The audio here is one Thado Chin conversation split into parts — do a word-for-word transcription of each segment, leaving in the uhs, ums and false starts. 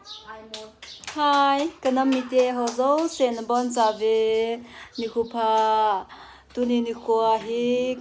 Hi, ka nam mite ho jouse nabonchauve, nikho pha. Tuni nikho hi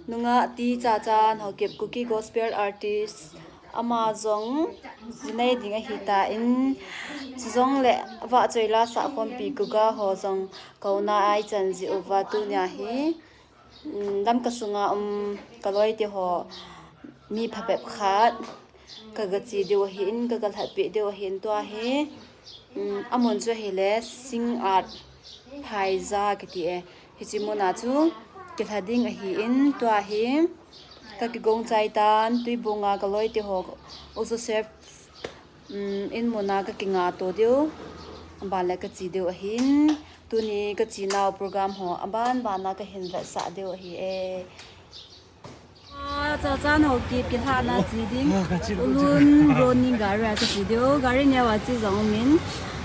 nungah ti Chachan Haokip Kuki gospel artist ama jong jinei ding ahitan, chujongle vahchoi la sahkhompi Kuki ho jong kouna a eichan jeh uva tunia hi, um, Lamka sunga um ka loite ho mi phabep khat kaga che diu ahin, kaga lhatpeh diu ahin, tua hi, um, amun chu ahile Singngat Phaija kiti e. Hiche muna chu kilha ding ahin, tua hi kakigong chai tan, Tuibung a ka loite ho, U Joseph, um, in muna kakinga to diu, aban le kache diu ahin. Tuni kachenau program ho aban bana kahin vetsah diu ahi e. Ah, Chachan Haokip kilhahna che ding. Ulun Ronin gari a kache diu. Gari neo a che jong umin.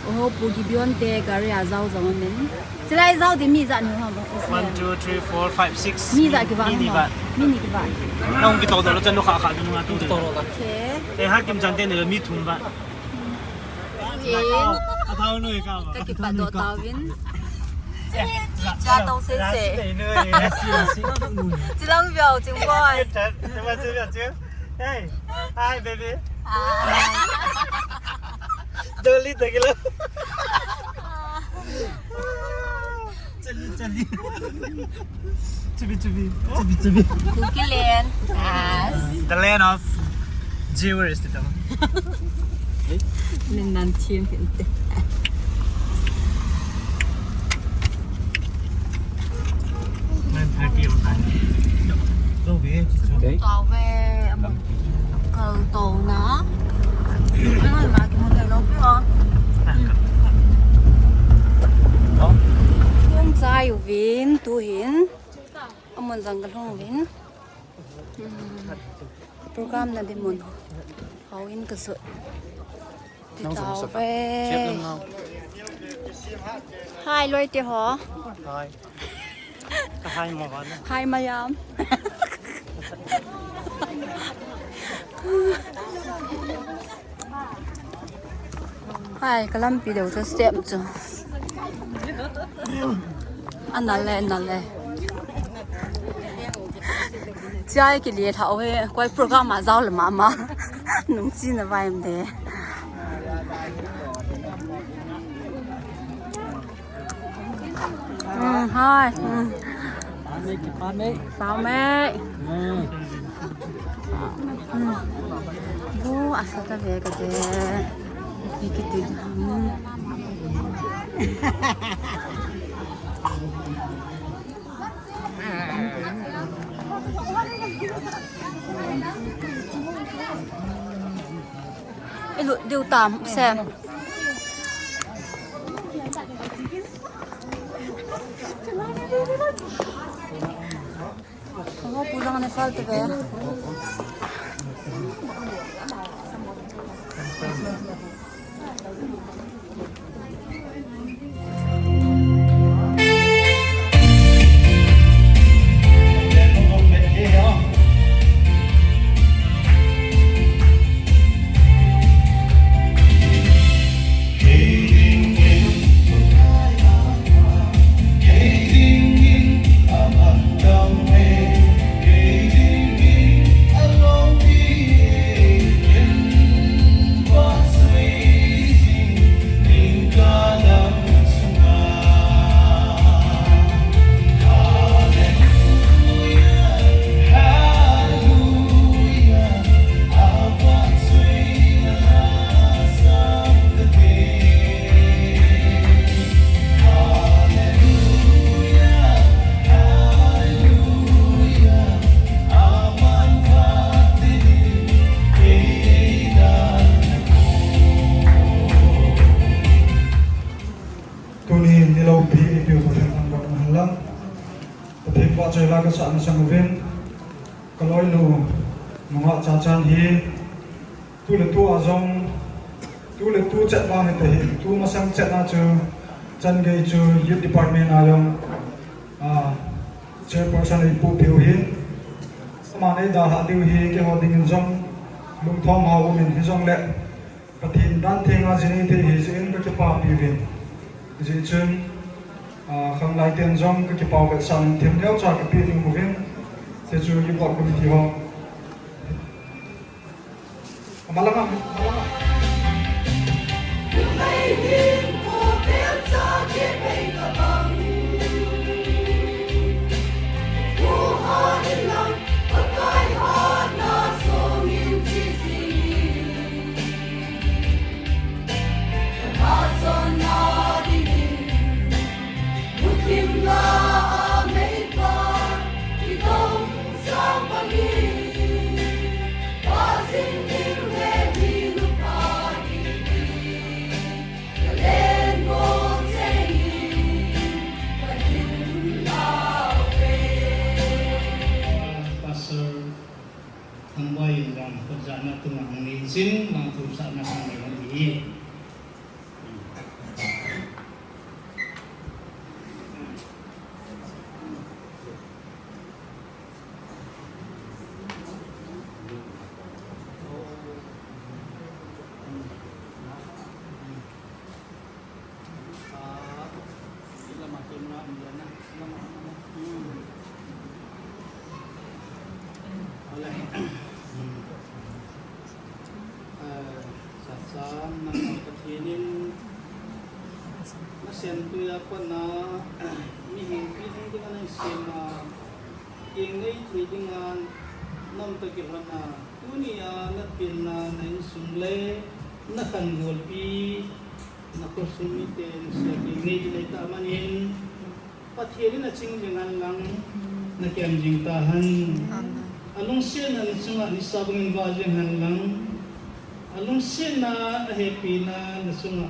Oho, Pu Gideon te gari a jao jong umin. Chulai jao ding mi ijat ni ham? One, two, three, four, five, six. Mi ijat kivah ham? Mi ni kivah. Mi ni kivah. Nahung kitoh doh lou chan lou kha kha ding nga tu. Kitoh lou la. Okay. Eh, Hakim chan te ni mi thum vah. Kakipah doh tauvin. Cha tong sese. Chilang veo, Chingboi. Hey, hi, baby. Dolly, Dolly. Chali, chali. Chubi, chubi. Chubi, chubi. Kuki land. Yes. The land of jewelers, tita. Nen nan chin hin te. Nine thirty ang time. Okay. Tao ve, amun. Kal to na. Ano, ma, kimun tayo, no? Kung chai uvin, tuhin. Amun jang kalhung uvin. Hmm. Program na ding mun. Houin kasut. Titao ve. Hi, loite ho. Hi. Ka hi mo ba na. Hi, mayam. Hi, ka lampi deu chu step chu. Ana le, ana le. Chai kile tha o he, koi program a jao le mama. Nung chi na vai em de. Um, hi. Um. Pame, pame. Pame. Um. Um. Bu asa ta ve ka de. Ni ki tu. Um. Ilut diu tam, Sam. Oho, pu jang ne fal te ve. Tuni niloupi ipiu Pathen thangvah na hen lang. Pathen vahchoi la kasah masang uvin. Ka loinu nungah Chachan hi. Tu le tu a jong, tu le tu chet vang hita hi, tu masang chet na chu, chan gei chu Youth Department a jong, ah, Chairperson ei pu piu hi. Ama nei dalhah diu hi, keiho dingin jong, lungthom hao umin hijongle, Pathen Dan thenga jin eithei hijeh in kakipapi uvin. Hijeh chun, ah, khanglai ten jong kakipah vetsahnan themneo cha kapeh ding uvin. Hiche chu keyboard committee ho. Amalanga, amalanga. Pastor Thangbai in vang khut jana tunga hung nei in, vang thusahna hung nei in ahi. Sachan nangho Pathen in nasemtui a pat na mihem pi hung dinga nasem a, keng nei thei dinga nam tah kilhon a, tuni a napilna na insung le nakhan golpi, nakhosung miten sia keng nei ding ahi tah manin, Pathen in aching jing hen lang, nakem jing tahen. Alungsetna nachunga nisa bangin vah jing hen lang, alungsetna ahepina nachunga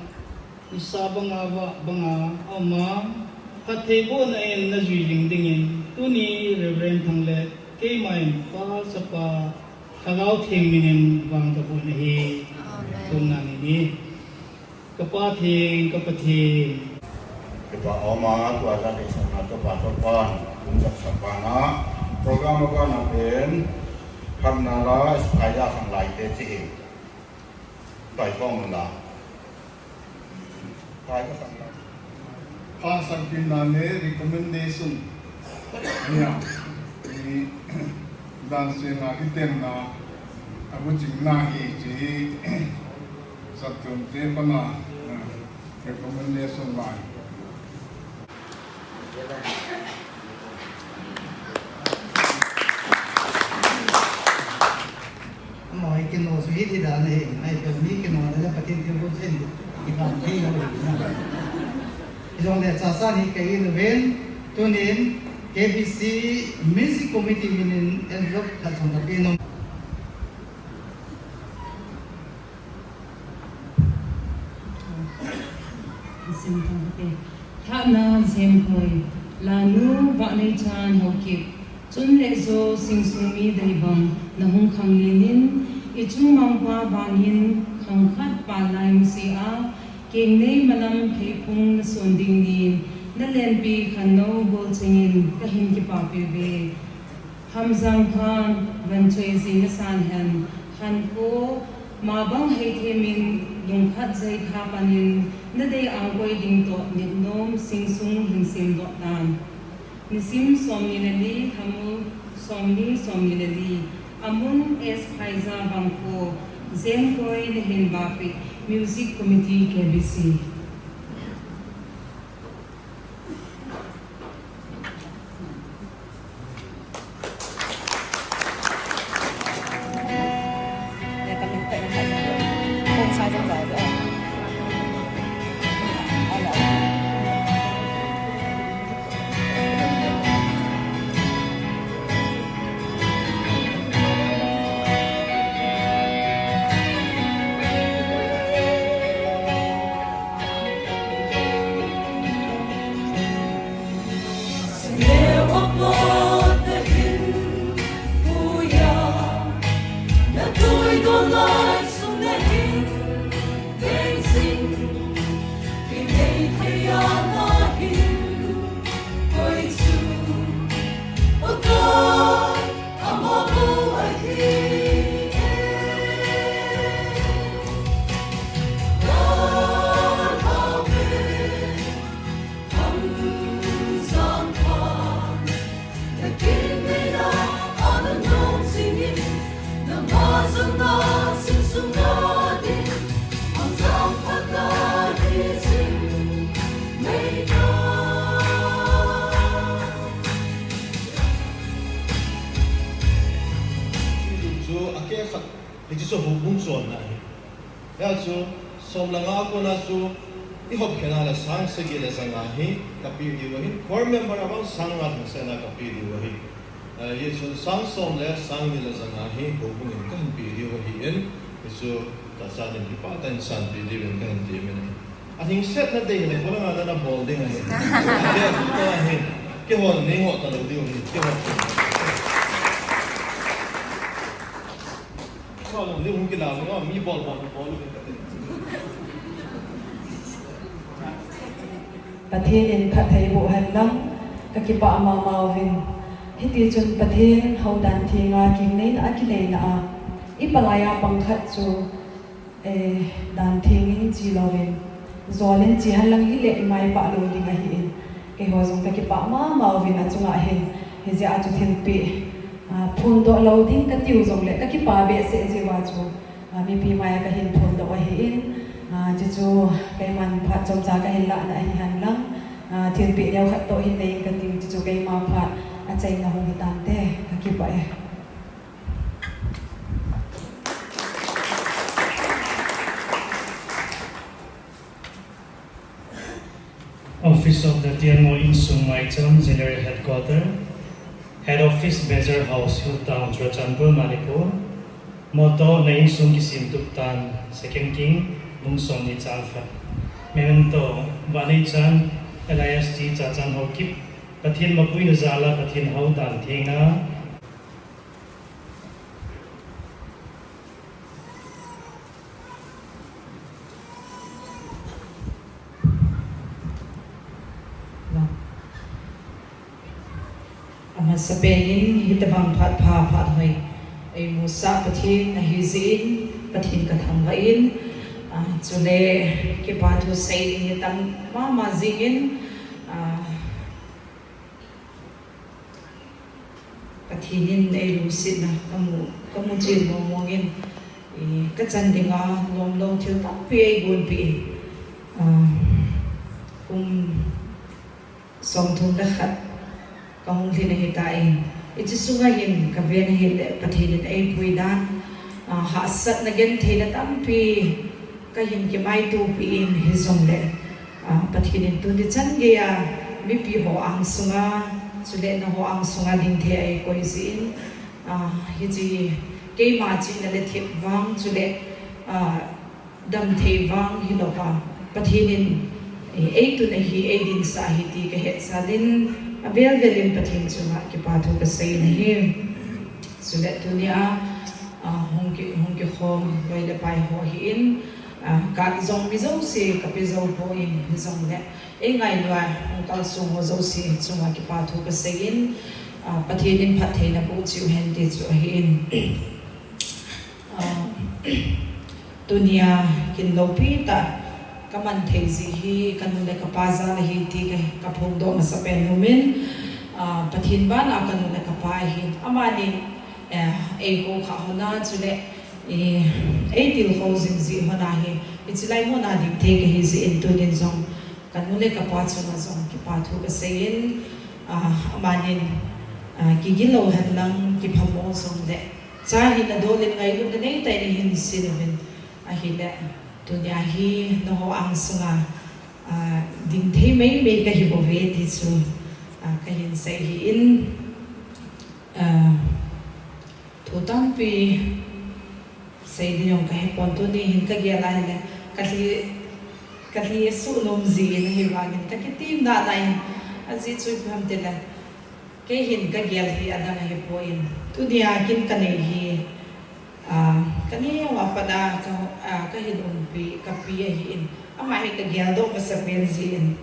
nisa banga vah banga aum a, phattheibohna in najui jing dingin, tuni Reverend Thang le keima in Pa, Chapa, Lhagao Theng minin vang kaboh nahi. Amen. Thumna nei in. Ka Pa Theng, ka Pathen. Kipa auma, tua jat eisahna toh Pa toh Pa'n hung jahsah banga, program a bana pen, phatna la, Ephraim khanglai te chi hi. Pai khom la. Pai khanglai. Pa sampina le recommendation. Nia, i dan sena kitenna, abu chingna hi chi, saptum te pana, eh, recommendation lai. Amaho hi kino suh hi ti dan ahi, ahi peh mi kino na le Pathen thilgon chen, i kam thei lou hi na. Hijongle chasan hi kei in uvin, tunin K B C Music Committee minin envelope khat jong kapeh nom. Thahna Jemkhoi, Lanu Vahneichan Haokip, Chun le Jo Singsungmi Deibang, nahung khanglen in, i chungmangpa vangin khangkhat palai muse a, kengnei malam pheiphung nason ding nin, nalenpi khannou bolchengin kahin kipapi uve. Hamjangphan, vanchoi jing nasan hen, khankho, mabang heithem in, lungkhat jaitha panin, nadei angkoi ding toh, nitnom singsung hin semdoh tan. Nisim somni le li, lhamul somni, somni le li, amun S Phaiza Vangkho, Jemkhoi nahin vahpeh, Music Committee K B C. Chu houbung chonna ahi. Hia chu, som le nga a kona chu, i hop khen a le sang sagi le janga hi, ka pe diu ahi. Choir member a vang sang nga thum seh na ka pe diu ahi. Eh, hia chu sang som le sang ni le janga hi, houbung in ka hin pe diu ahi in, hia chu, ta sa din hi pa ta in san pe diu in ka hin ti min ahi. A hing set na dei le, ko la nga na bol ding ahi. Ke, ko ahi. Ke hon ni ngo ta lo diu ahi. Ke hon. Pathen in phatthei boh hen lang, ka kipah mama uvin. Hiti chun Pathen hou dan thenga kinei na a kinei na a, i palai a pang khat chu, eh, dan theng in chi louvin, jol in chi hen lang hi le i mai pah lou ding ahi in. Keiho jong ka kipah mama uvin a chunga hin, hijeh a chu thilpeh, ah, phondoh lou ding ka tiu jongle ka kipah behseh jeh uva chu, ah, mipi mai a ka hin phondoh ahi in, ah, chuchu keiman phat chomcha ka hin lah na ahi hen lang, ah, thilpeh neo khat toh hin nei in ka tiu, chuchu keima phat a chaina hung hi tante, ka kipah e. Office of the T N O Insung Maicham, General Headquarter, Head Office, Bazar House, Hill Town, Churachandpur, Manipur. Motto, Na insung kisemtup tan, Second King, bung somni chang khat. Memento, Vanei Chan, L I S T, Chachan Haokip, Pathen mapuina jal a Pathen hou dan theng a, Amasapen in hitabang phat pha phat hoi eimusah Pathen ahi jeh in Pathen ka thangvah in, ah, chule kipa thu sei ding hi tam mama jing in, ah, Pathen in eilungsetna kamu, kamu chen mong mong in, eh, kachan dinga lomlou thil tampi eigonpeh in, ah, kum somthum le khat kahung lhin ahitan, hiche sunga hin kaven ahile Pathen in eipui dan, ah, hahsatna gentheina tampi kahin kimaitopi in hijongle, ah, Pathen in tuni chan geiya mipi ho angsunga, chule nangho angsunga dingthei a eikoi jeh in, ah, hiche keima chihna le thep vang chule, ah, damthei vang hilouva, Pathen in, eh, eitun ahi, eidinsah ahi ti kahet jal in, avel vel in Pathen chunga kipa thu kasei in ahi. Chule tunia, ah, hung ki, hung kikhom loi le pai ho ahin, ah, card jong mi jouse kape jou poi, hijongle eingailua hung kalsong ho jouse chunga kipa thu kasei in, ah, Pathen in phattheina boh cheh u hen ti chu ahin. Ah, tunia kin loupi tah kaman thei jeh hi kanu le kapa jal ahi ti ka, kaphongdoh masapen umin, ah, Pathen bana kanu le kapa ahin, amani, eh, eikou khah hon a chule, eh, eitilkhou jing jeh hon ahi, hiche lai muna dingthei kahi jeh in tunin jong kanu le kapa chunga jong kipa thu kasei in, ah, amanin, ah, kigilou henlang kiphamo jongle, cha hin adol in ngailutna neitah in eihin sei uvin ahile, tunia hi nangho angsunga, ah, dingthei meimei kahi bouve ti chu, ah, kahin sei ahin, ah, thu tampi sei ding jong kahepon, tuni hin kagel a ahile kalhi, kalhi asuh nom jeh in ahivangin kakitim nana in, ajeh chu ipi ham tile kei hin kagel hi adang ahipoi, tunia kin kanei hi, ah, kaneo a pat a ka, ah, kahin umpi, kapi ahin, ama hi kageldoh masapen jeh in.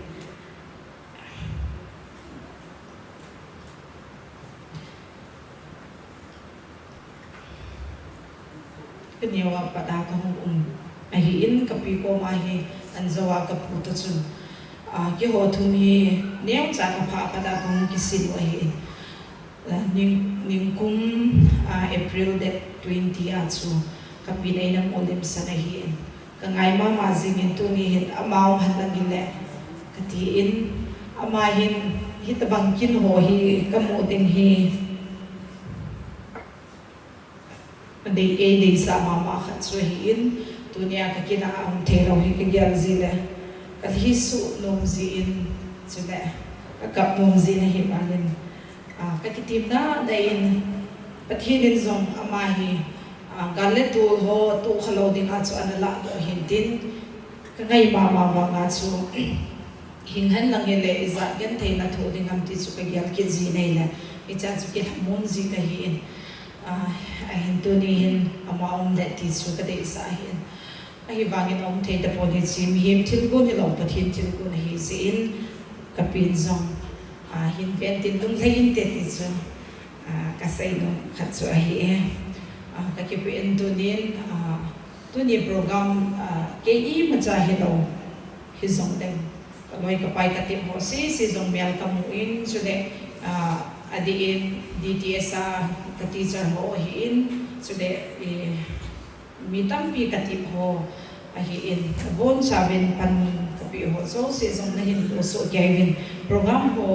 Kaneo a pat a kahung um ahin, kapi koma hi anjou a kapu toh chun, ah, keiho thum hi neocha kaphah a pat a kahung kisin u ahin, ah, ning, ningkum, ah, April date twenty a chu kapin eina molhimsan ahin, kangai mama jingin tuni hin ama um hen lang hile katin, ama hin hitabang kin ho hi kamu ding hi Dei, ei deisah mama khat chu ahin, tunia ka kinah a um thei lou hi ka gel ji le, ka lhi suh nom ji in, chule ka kap nom ji na hi vangin, ah, ka kitim nana in, Pathen in jong ama hi, ah, gal le tul ho tohkha lou dinga chu ana lah doh hin tin, ka ngai mama vanga chu, hing hen lang hile, ijat genthei na thoh ding ham ti chu ka gel kit ji nei le, hichea chu kilhamon ji ka hi in, ah, ahin tuni hin ama um le ti chu ka deisah ahi in. Ahivangin aum thei tapon hiche, mihem thilgon hilou, Pathen thilgon ahi jeh in, ka pen jong, ah, hin ven tin lunglhai inte ti chu, ah, ka seinom khat chu ahi e. Ah, ka kipah in tunin, ah, tuni program, ah, kei imacha hilou, hijongleng, ka loi ka pai ka tep ho sese jong mel ka mu in, chule, ah, adeh in D T S a ka teacher ho ahin, chule, eh, mi tampi ka tep ho ahin, abonchauvin pan ka peh ho jouse jong nahin lolsoh kei uvin, program ho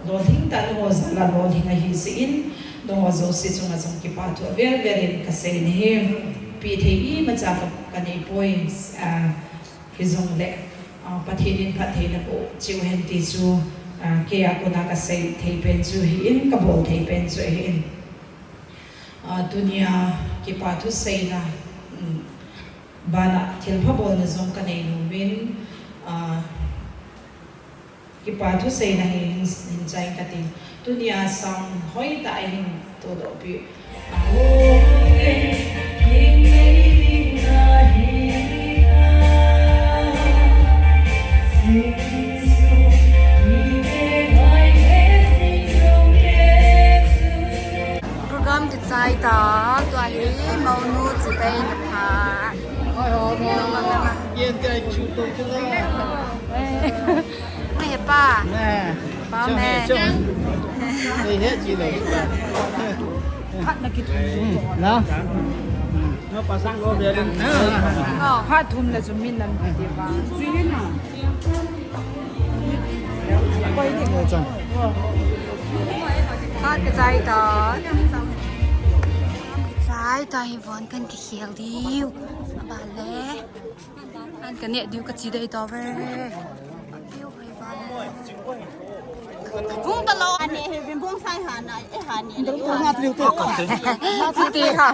lolhing tah nangho jal a lolhing ahi jeh in, nangho jouse chunga jong kipa thu avel vel in ka sei nahi. Peh thei imacha ka, ka nei poi, ah, hijongle, ah, Pathen in phattheina boh cheh u hen ti chu, ah, kei a kona ka sei thei pen chu ahin, ka bol thei pen chu ahin. Ah, tunia kipa thuseina, um, bana thilpha bolna jong ka nei nom in, ah, kipa thuseina hi hin, hin chai ka tin. Tunia sound hoitah a hin todoh peh. Program kichai ta, tua hi mounu chu tei na pha. Yen tai chu to chu. Nge he pa. Nge. Pa me. Ei he chi lo. Phat na ki thum. Na. Na pa sang lo be le. Phat thum la chu min lam ti ba. Phat kichai ta. Kichai ta hi von kan kikhel diu. Aba le. An ka neh diu ka chi dei tau ve. Vung ta lo. Ane he bin bong sai ha na, e ha ni. Bong sa triu te. Bong sa triu te.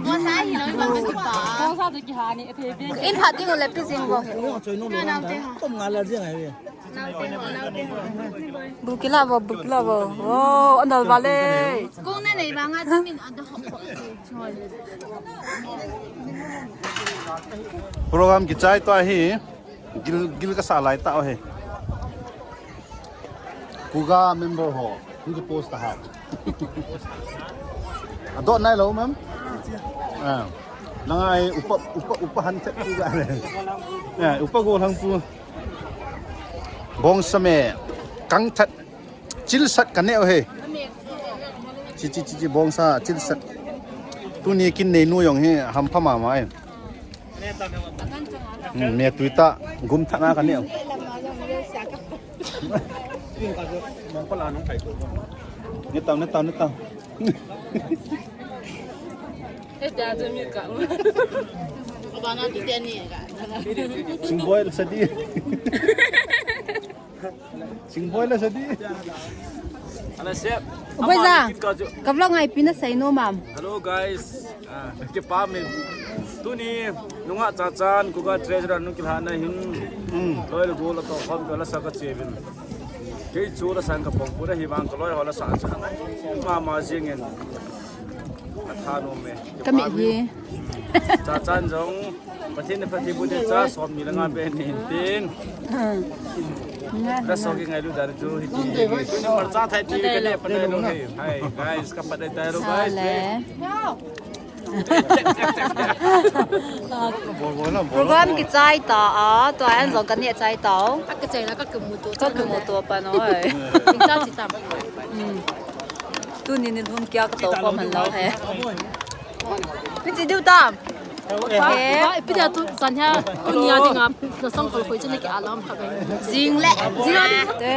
Bong sa hi lo, bong sa triu te. Bong sa triu ki ha ni, e phe bin. In pha ting le pi jing bo he. Kom nga la jing ai ve. Bukila bo, bukila bo. Oh, anal vale. Kung na nei ba nga min ada ho. Program kichai to ahi, gil, gil kasa lai ta ahi. Kuga member ho, ni ki post ta ha. Adot nai lo, ma'am? Ah. Nang ai upa, upa, upa han chet kuga. Ah, upa go lang pu. Bong sa me, kang that. Chilsat ka neh u he. Chi, chi, chi, chi, bong sa, chilsat. Tuni kin nei nu jong hi, hampha mama e. Hmm, me tui ta, gum thana ka neh u. Ne tau, ne tau, ne tau. Sing boil sadi. Sing boil la sadi. Ala sep. Oi, ama za. Ka vlog ngai pi na sei nom am. Hello guys. Ah, kipa min. Tuni nunga cha chan kuga treasure nu kilhana hin. Hmm. Loi le gol to khom ka la sa ka chevin. Kei chu la sang ka pong pura hi vang ka loi ho la sa cha. Mama jing in. Ka tha nom e. Ka mit hi. Cha chan jong. Pathen in phatthei boh in, cha som ni le nga be nei tin. Hmm. Ka so ki ngailu dan chu hiti. Tuni marcha thai ti ka ne pa dai lou hi. Hi guys, ka pa dai tai lou guys. Sale. Program kichai ta a, tua an jong ka neh chai tau. Ka kichai la ka kimu to. Ka kimu to pa noi. Kin cha chi tam. Hmm. Tuni ni lhum kia ka to khom hen lou he. Mi chi diu tam. He. Ipi dia tu san hia, tunia dinga, na sang khol khoi chu na ki alam kha bai. Jing le. Jing le. Te.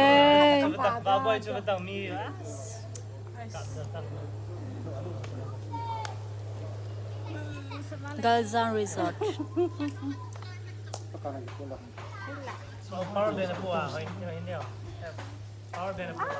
Galjang Resort. Power bank na pua, hoi, hoi, hoi. Power bank na pua.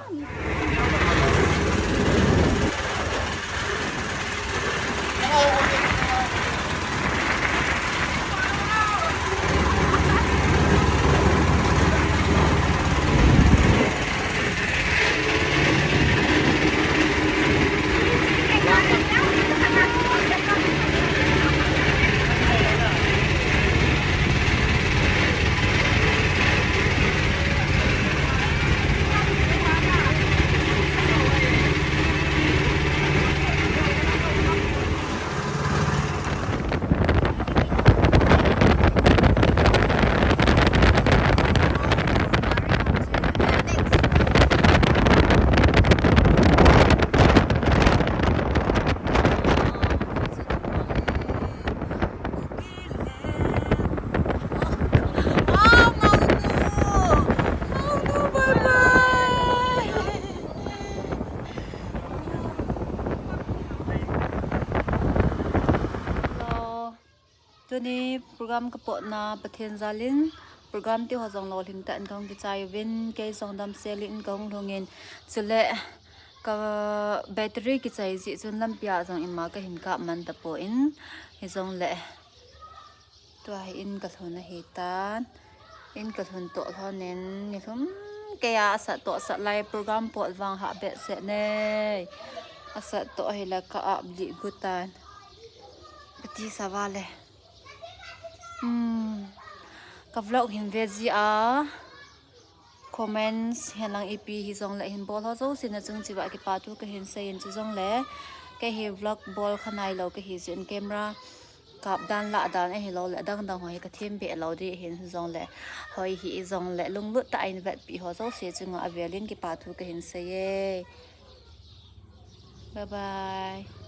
Tuni program kapotna Pathen jalin program ti ho jong lolhing tah in kahung kichai uvin, kei jong damsel in kahung lhungin, chule ka battery kichai jeh chun lampia jong ima kahin kap man tapon, hijongle tua hi in kalhun ahitan. In kalhun toh lhonin, nilhum keiya asat toh sat lai program pot vang hah behseh nei. Asat toh ahile ka ap lih gu tan. Kati sa vale. Hmm. Ka vlog hin ve ji a comments hihen lang ipi hijongle hin bol ho jouse na chung cheh uva kipa thu kahin seiyin, chujongle kei hi vlog bol kha nailou kahi jeh in camera kap dan lah dan ahilouleh adang dang ho hi kathem be lou ding ahin, jongle hoi hijongle lunglut tah in vetpi ho jouse chunga avelin kipa thu kahin seiye. Bye bye.